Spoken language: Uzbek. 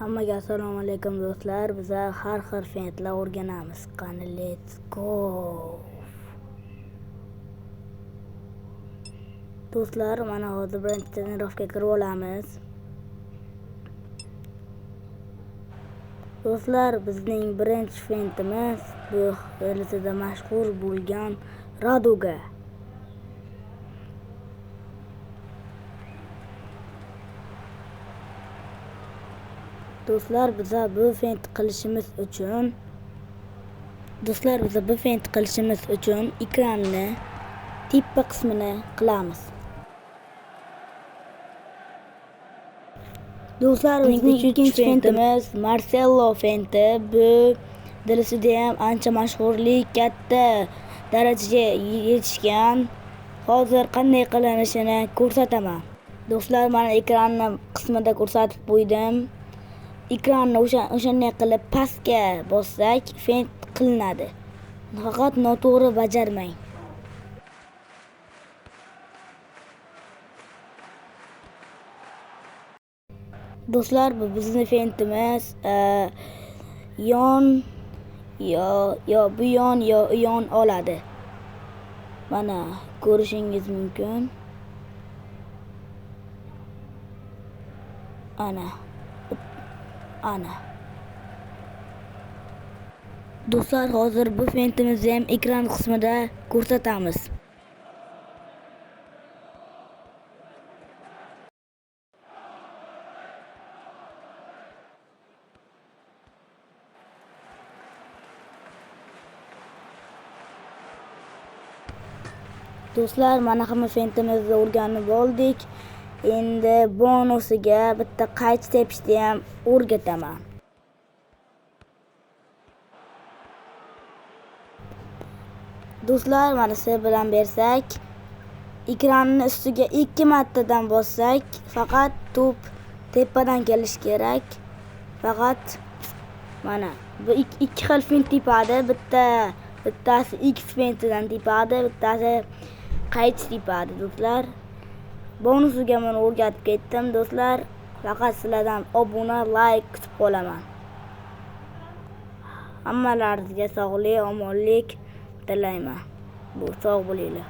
Hammaga assalomu alaykum do'stlar. Biz har xil fentlar o'rganamiz. Qani, let's go. Do'stlar, mana hozir birinchi trenirovka kirib olamiz. Do'stlar, bizning birinchi fentimiz bu elizada mashhur bo'lgan Raduga. Do'stlar, biza bu fent qilishimiz uchun ekranni tepa qismini qilamiz. Do'stlar, bizning ikkinchi fentimiz Marcelo fenti. Bu dilisida ham ancha mashhurlik, katta darajaga yetishgan. Hozir qanday qilinishini ko'rsataman. Do'stlar, mana ekranni qismida ko'rsatib qo'ydim. Ekranni o'shanday qilib pastga bossak fent qilinadi. Faqat noto'g'ri bajarmang. Do'stlar, bu bizning fentimiz yon yo bu yon yo u yon oladi. Mana ko'rishingiz mumkin. Ana. Ana. Do'stlar, hozir bu fentimizni ham ekran qismida ko'rsatamiz. Do'stlar, mana hamma fentimizni o'rganib oldik. Endi bonusiga bitta qaychi tepishni ham o'rgataman. Do'stlar, mana siz bilan bersak, ekranning ustiga 2 martadan bossak, faqat to'p tepadan kelishi kerak. Faqat mana bu ikki xil fent tepadi. Bittasi X fentidan tepadi, bittasi qaychi tepadi do'stlar. Bonusiga men o'rgatib ketdim do'stlar. Faqat sizlardan obuna, like kutib qolaman. Hammalaringizga sog'lik, omonlik tilayman. Bu sog' bo'linglar.